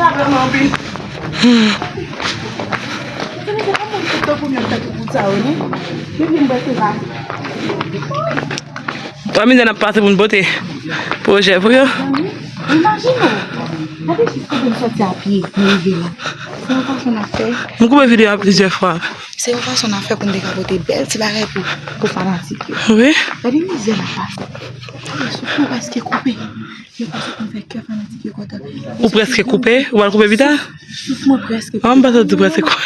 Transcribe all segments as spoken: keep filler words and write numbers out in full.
Sa vrèman anpil. Wè mizè n ap pase pou n pote pwojè pou yo. Imajine w. Gade jis kote m soti a pye, m rive la. Se yon fason n ap fè. M koupe videyo a plizyè fwa. Se yon fason n ap fè pou n te ka pote bèl ti bagay pou, pou fanatik yo. Wi. Gade mizè n ap pase. Gade souf mwen prèske koupe. Yon fason pou n fè kè fanatik yo kontan. Ou prèske koupe? Ou pral koupe pita? Souf mwen prèske koupe. An, m panse w di prèske koupe.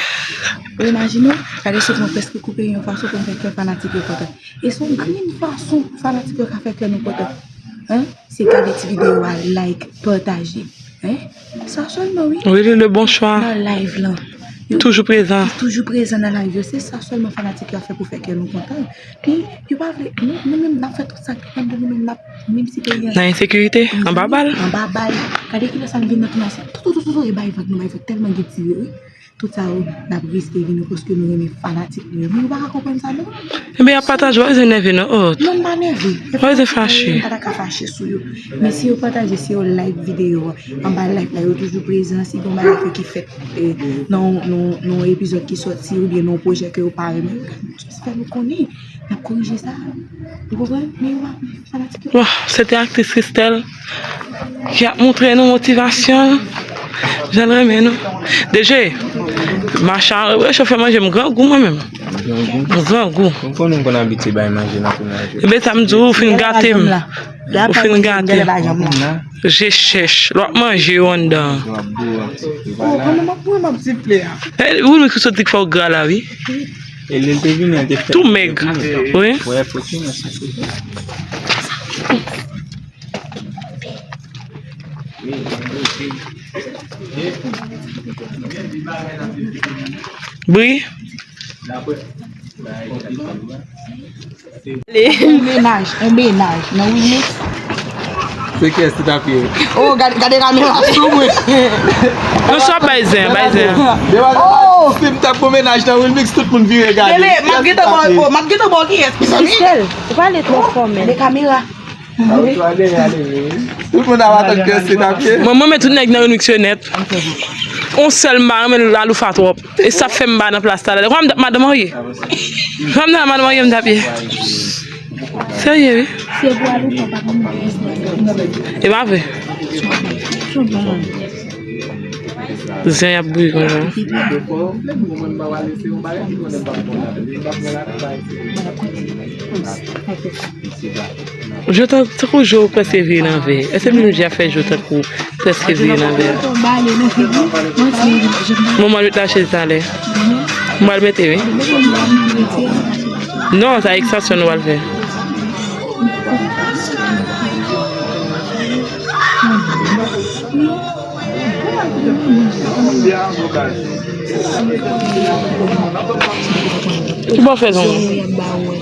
Ou imajine w? Gade souf mwen prèske koupe yon fason pou n fè kè fanatik yo kontan. E se yon grenn fason pou fanatik yo ka fè kè nou kontan. Hein? Se gade ti videyo a, like, pataje. Hein? Sa sèlman, wi. Wi, li le bon chwa. Nan live lan. Yo toujou prezan. Yo toujou prezan nan live yo. Se sa sèlman fanatik yo ap fè pou fè kè nou kontan. Pi, yo pa vle, nou, nou menm, n ap fè tout sa k depann de nou menm, n ap, menm si peyi an nan ensekirite, anba bal. Anba bal. Gade kilè sa n vin nan tounaj, se tou, tou, tou, tou, e bay vag, nou bay vag tèlman gen tire, wi. Tout sa yo, n ap riske vi nou paske nou renmen fanatik nou yo. Men yo pa ka konprann sa, non. Ebyen, y ap pataje, w pa bezwen nève, non. Oh. Non, m pa nève. W pa bezwen fache. M pa ta ka fache sou yo. Men si yo pataje, si yo like videyo a, anba like la, yo toujou prezan. Si gen yon bagay ki fèt, eh, nan, nan, nan yon epizòd ki sòti, oubyen nan yon pwojè ke yo pa renmen, yo ka jis fè nou konnen. N ap korije sa. Ou konprann? Men yo pa fanatik yo. Bon, se te aktris Christelle ki ap montre nou motivasyon l. Jan l renmen nou. D J, machan rechofe manje m grangou mwen menm. M grangou. M konnen m konn abitye bay manje nan tounaj yo. Ebyen, sa m di w, ou fin gate m. Ou fin gate m. Je chèch. Lè w ap manje yo anndan. Yo ap dou a. Oh, kòman m ap, mwen m ap siffle a? Eh, ou menm ki sot di k fè w gra la, wi. E lè l te vini an, te fè tou mèg. Wi. Wè, foto nan sa foto. Bri. On menaj, on menaj nan Wilmix. Se kiyès ki t ap ye? Oh, gade, gade kamera sou mwen. Non, sa bay zen, bay zen. Devan, oh! Si m t ap gon menaj nan Wilmix, tout moun vire gade. Lele, m ap gentan ba w, oh, m ap gentan ba w kiyès, mezanmi. Christelle, ou pale twò fò, men. Gade kamera. Tout moun ap atann kiyès ki t ap ye. Mwen, mwen, men tout nèg nan Wilmix yo nèt. On sèl m pa renmen l, Aloufa twòp. E sa fè m pa nan plas talè. Kòman m t ap madan marye? Kòman m t ap madan marye m t ap ye? Serye, wi. E pa vre. Zen y ap bouyi konsa. Je tan-, tankou je w prèske vire nan vè. Èske Blimdje ap fè je w tankou prèske vire nan vè? Manman l met lache talè. Mwen al mete, wi. Non, sa ekstansyon nou al fè. Ki bò fè zong?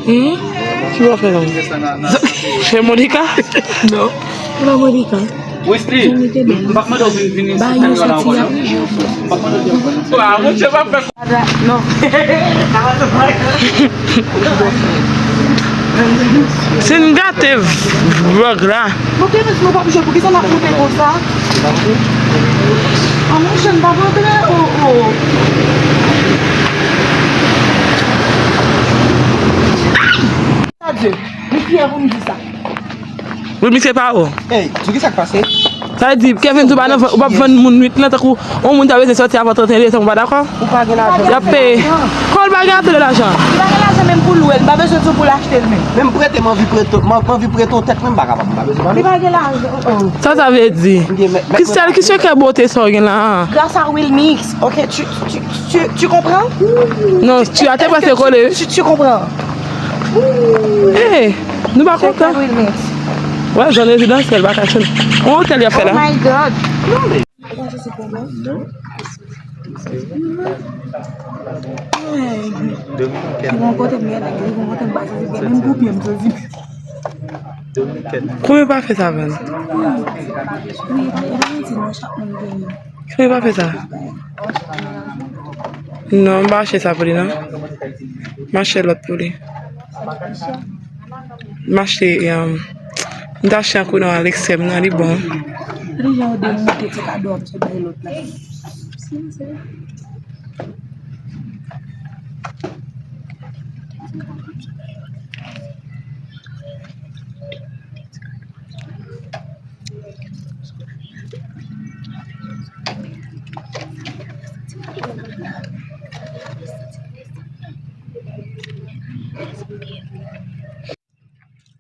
Hmm? Ki bò fè zong? Se Monica? Non. Se pa Monica. Wesley, m p ap mande w vin, vin isit nan yon lawon, non. M p ap mande w vin. Ah, monchè, m ap fè. Non. Si n gate vlog la. Bon, Clemens, nou p ap jwe, poukisa n ap monte konsa? Ah, monchè, n p ap antre, oh, oh. Adye, nou fyè pou n di sa. Wi, misye pa ou. Ey, di ki sa k pase? Sa vle di, Kevin, ou pa nan, ou p ap vann moun nwit lan, tankou yon moun ta bezwen sòti avan trannteyen desanm, ou pa dakò? Ou pa gen lajan. Y ap peye. Kòman l pa gen ase de lajan? Li pa gen lajan menm pou l lwe l, m pa bezwen di w pou l achte l menm. Men m prete, m anvi prete, m anvi prete yon tèt, men m pa kapab, m pa bezwen. Li pa gen lajan, oh. Sa sa vle di? Ki sèl, ki sekrè bote sa w gen la a? Grâce à Wilmix, ok, tu, tu, tu, tu comprends? Non, tu as te prese kole, wi. Tu, tu comprends? Hey, nou pa kontan. Wè, zòn rezidansyèl, pa ka chanje. On otèl y ap fè la. Oh my God. Konbyen pafè sa vann? Konbyen pafè sa? Non, m pa achte sa pou li, non. M achte lòt pou li. M achte, um, m t achte anko nan Alexem nan, li bon. Gade jan yo demonte ti kado ap sot bay lòt la.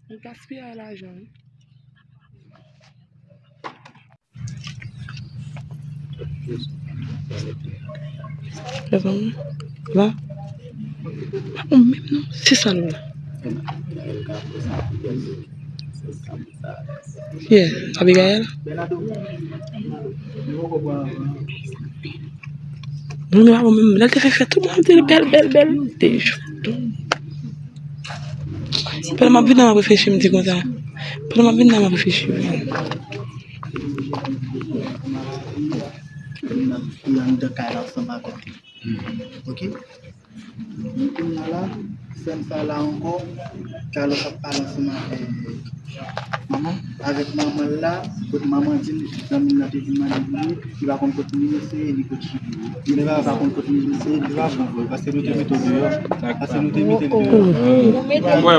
Yon gaspiyay lajan, wi. Mezanmi, la, pa bon menm non, se sa nou la. Yeah, Abigail. Moun yo pa bon menm. Lè l te fè fèt, tout moun te bèl, bèl, bèl. Te jou. Pandan m ap vin la, m ap reflechi, m di konsa. Pandan m ap vin la, m ap reflechi, wi. Li anndan kay la ansanm avèk li. Ok? Kounye a la, sè m sa la ankò, Carlos ap pale ansanm avèk manman, avèk manman l la, kote manman di l, zanmi l lan te vin mande pou li, li pa konn kote li rete, ni kote li, li pa konn kote li rete, li pa konn vre, paske nou te mete l deyò, paske nou te mete l deyò. Ou mete l deyò,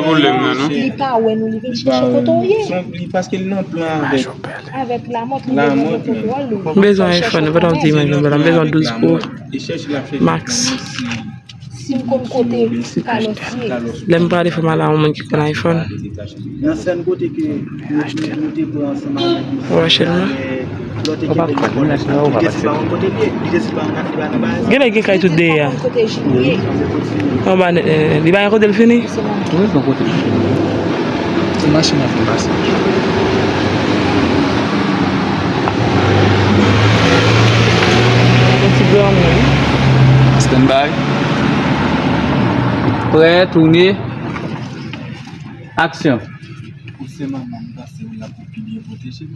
li pa wè nou, li vin chèche kote w ye. Li, paske li nan plan avèk, avèk Lamòt, li vin nan kontwòl ou. M bezwen iPhone, nou pa t ap di imaj nou, m bezwen douz Pro Max. Si m konn kote Carlos ye. Lè m prale fè m al a yon moun ki konn iPhone. Nan sèn kote ke nou, nou, nou te pran ansanm avèk misye. Ou pa konn, li te di pa konn kote l ye. Li te di pa konn kote l ye. Genlè gen kay tout dèyè a. Anba nèt, eh, li pa gen kote l fini? Wi, gen kote l fini. Se machin nan fin pase. Yon ti granmoun. Stand by. Prè, tounen. Aksyon. Pou se manman m, m panse w la pou pi byen pwoteje m.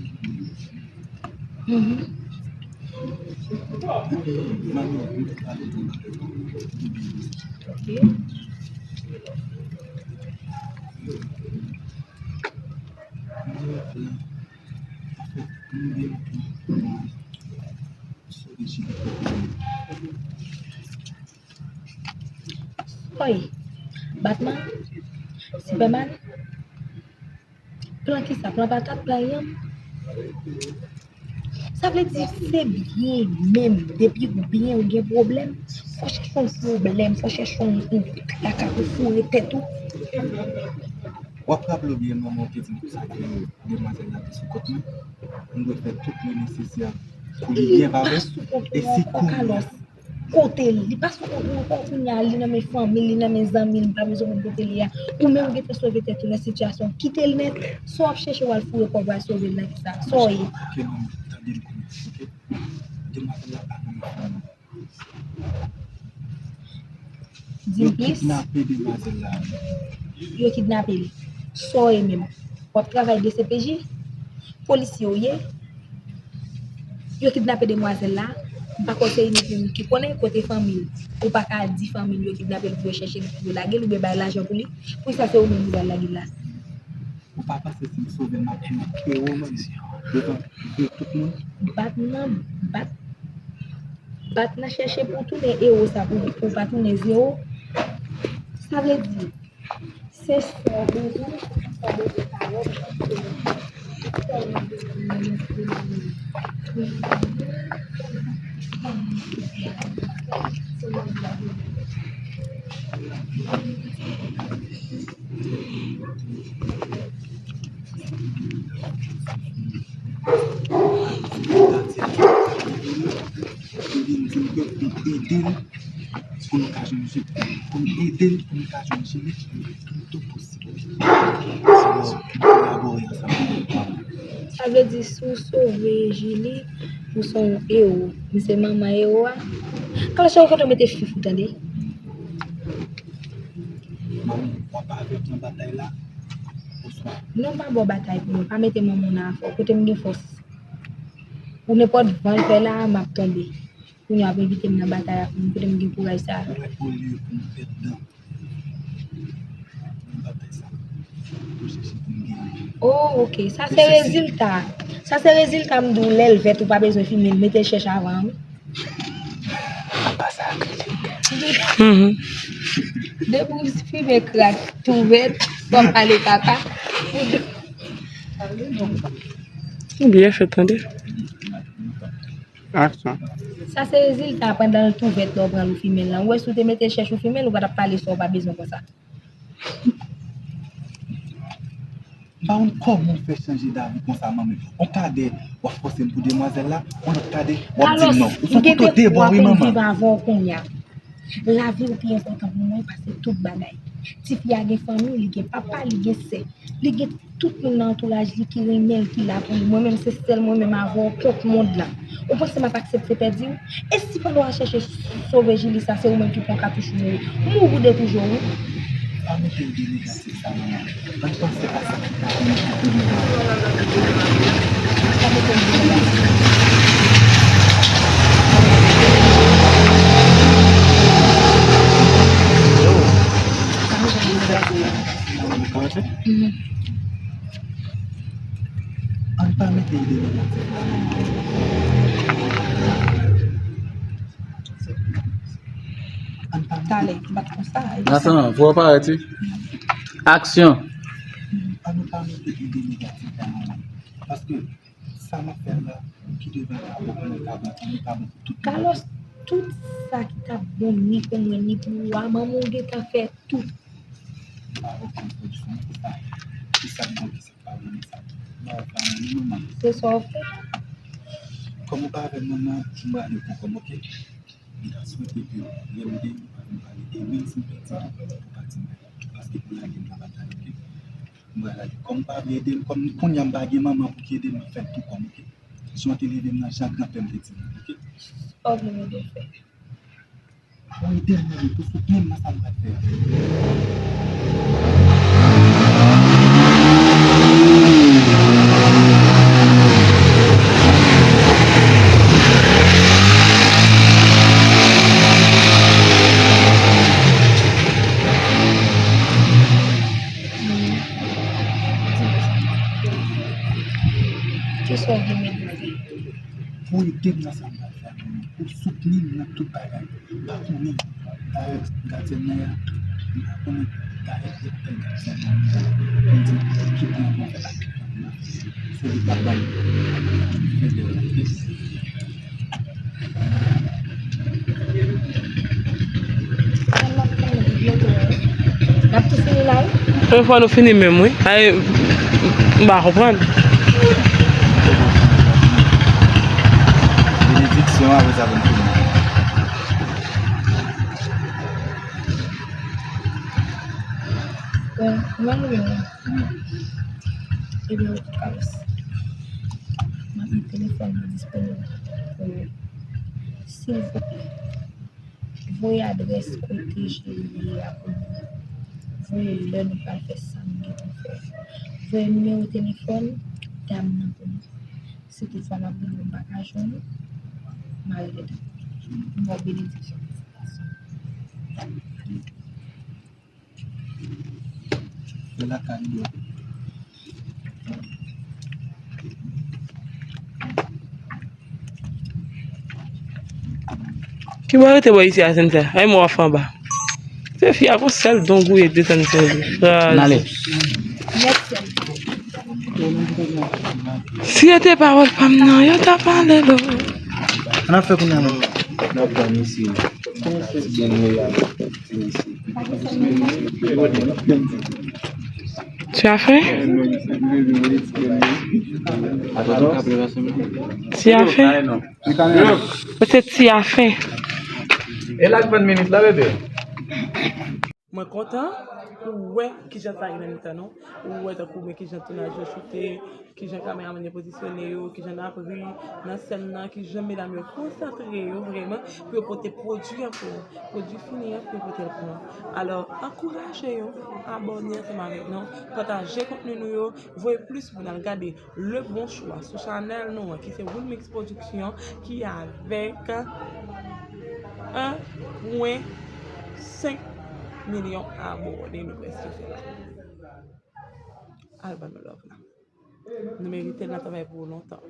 Mhm. Ok. Oy, Batman, Superman, plan kisa? Plan patat, plan yanm? Sa vle di se byen menm, depi ou byen ou gen pwoblèm, fò chèche yon pwoblèm, fò chèche yon, yon traka pou foure tèt ou. W ap raple w byen manman w te di m konsa ke demwazèl la te sou kont mwen. M dwe fè tout mwen nesesè pou li byen avè m. E si kounye a kote l, li pa sou kont mwen ankò, kounye a li nan men fanmi l, li nan men zanmi l, m pa bezwen konn kote l ye a. Ou menm ou gentan sove tèt ou nan sitiyasyon, kite l nèt. Sa w ap chèche w al foure kò w al sove l nan kisa? Sa w ye? Ok manmi, tande m kounye a, ok? Demwazèl la pa nan men fanmi. Di m plis. Yo kidnape demwazèl la. Yo kidnape l. Sa w ye menm? W ap travay D C P J? Polisye w ye? Yo kidnape demwazèl la. M pa kwè se inite ki konnen kote fanmi l. Ou pa ka di fanmi l yo kidnape l pou yo chèche l, pou yo lage l oubyen bay lajan pou li. Poukisa se ou menm ki pral lage l la? Ou pa panse si m sove m ap jwenn ewo menm devan zye tout moun? Bat nan, bat, bat nan chèche pou tounen ewo sa pou, pou pa tounen zewo. Sa vle di, se sè bezwen, sè bezwen kawòt, sèlman bezwen Li vin di m ke pou m ede l pou nou ka jwenn Jili, pou m ede l pou nou ka jwenn Jili, pi vit tou posib. Pou nou kolabore ansanm. Sa vle di, si w sove Jili, ou se yon ewo. M se manman ewo a. Kalache ou kote w mete fif ou tande? Manmi, w ap avè m nan batay la, oswa? Non, m pa ba w batay pou mwen. Pa mete manman w nan afè w. Kote m gen fòs. Pou nenpòt van l fè la a, m ap tonbe. Kounye a w ap envite m nan batay ak moun kote m gen kouraj sa a. Ou wè, olye pou m pèdan nan batay sa a, pou chèche pou m gen Oh, ok. Sa se rezilta. Sa se rezilta m di w lè l vèt ou pa bezwen fimen l, mete l chèch avan wi. Apa sa akrilik? Mhm. Depi w fimen krak tou vèt, w ap pale papa. Byen fèt tande. Aksyon. Sa se rezilta pandan l tou vèt lè w pran l ou fimen l lan. Ou wè si w te mete l chèch ou fimen l, ou pa t ap pale sa w pa bezwen konsa. M pa konn kòman w fè chanje davi konsa, manmi. On kadè, w ap fòse m pou demwazèl la, on lòt kadè, w ap di m non. Ou fè kouto de bò, wi, manman. Alòs, m gen de fwa pou m viv avè w kounye a. Lavi w pi enpòtan pou mwen pase tout bagay. Tifi a gen fanmi, li gen papa, li gen sè. Li gen tout moun nan antouraj li ki renmen l, ki la pou li. Mwen menm, se sèl mwen menm avè w kont mond lan. Ou panse m ap aksepte pèdi w? E si pandan w ap chèche sove Jili sa, se ou menm ki pran katouch ou mouri? Mouri de toujou, wi. Pa mete ide negatif sa nan men m. Ann panse a sa ki ka vini pou pi devan. Pa mete ide negatif. Ann pa mete ide negatif la nan men m. Ann pa mete. Talè, bat konsa. Natan, fò w parèt, wi. Aksyon. Ann pa mete ide negatif la nan men m. Paske sa m ap fè la, ki devan ka bon pou mwen, ka bon pou nou, ka bon pou tout moun. Carlos, tout sa ki t ap bon ni pou mwen, ni pou ou a, manman w gentan fè tout. M pa rekonèt pwodiksyon an pou sa. Pou sa m manke, sa pa vle sa. M pa wè pa nan li, manman. Se sa w fè. Kòm ou pa avè m, manman, m prale pou kòm, oke? M ta swete ke w remde m, m pa vle pale. E menm si m pèdi, ou pa di m anyen. Paske pou lage m nan batay, oke? M pral ale. Kòm ou pa vle ede m, kòm kounye a m pa gen manman pou ki ede m, m ap fè l tou kòm, oke? Jan w te leve m nan, jan granpè m te di m, oke? Sa w vle m ede w fè? Ou ede m, ede m, pou soutni m nan sa m pral fè a. Kisa w vle m ede w fè? Pou ede m nan sa m pral fè a, pou soutni m nan tout bagay. M pa konnen. Dayè, gadyèn nan, m pa konnen. Dayè, y ap pè gadyèn nan. Pou m di, ki plan pou m fè ak ki plan pou m fè. Se li k ap ban m fè dèyè la, oke? N ap tou fini la, wi. Yon fwa nou fini menm, wi. Ay, m pa konprann. Benediksyon, apre sa pou n fini. Bon, mwen, mwen, mwen. Ebyen, ok, Carlos. M ap met telefòn mwen disponib pou ou. Silvouplè, voye adrès kote Jili ye a pou mwen. Voye lè nou pral fè sa nou gen pou fè. Voye nimewo telefòn dam nan pou mwen. Si toutfwa m ap vini, m pa ka jwenn ou, m a rele tou. M ba w benediksyon. Fè lakay ou. Ki bò rete bò isi a, Cynthia? Ay, mwen w ap fè anba. Se fi a gon sèl don gouye desann sèl li. N ale. Si yo te pawòl pa m nan, yo ta pale lo. Ann ap fè kounye a menm. N ap tann isi. Ti bèl Noyal. Tu as faim? Tu as faim? Ou se ti a fen. E la k vann minis la, bebe. Mwen kontan pou wè kijan sa ye nan mitan nou. Ou wè tankou men kijan tounaj yo choute, kijan kameramann yo pozisyone yo, kijan n ap ri nan sèn nan, kijan medam yo konsantre yo vrèman pou yo pote pwodui an pou nou. Pwodui fini an pou yo pote l pou nou. Alò, ankouraje yo, abòne ansanm avèk nou, pataje kontni nou yo, voye plis moun al gade Le Bon Choix sou chanèl nou an, ki se Wilmix Production, ki avèk en pwen senk milyon abòne nou prèske fè la. Al ban nou love la. Nou merite l, n ap travay pou ou lontan.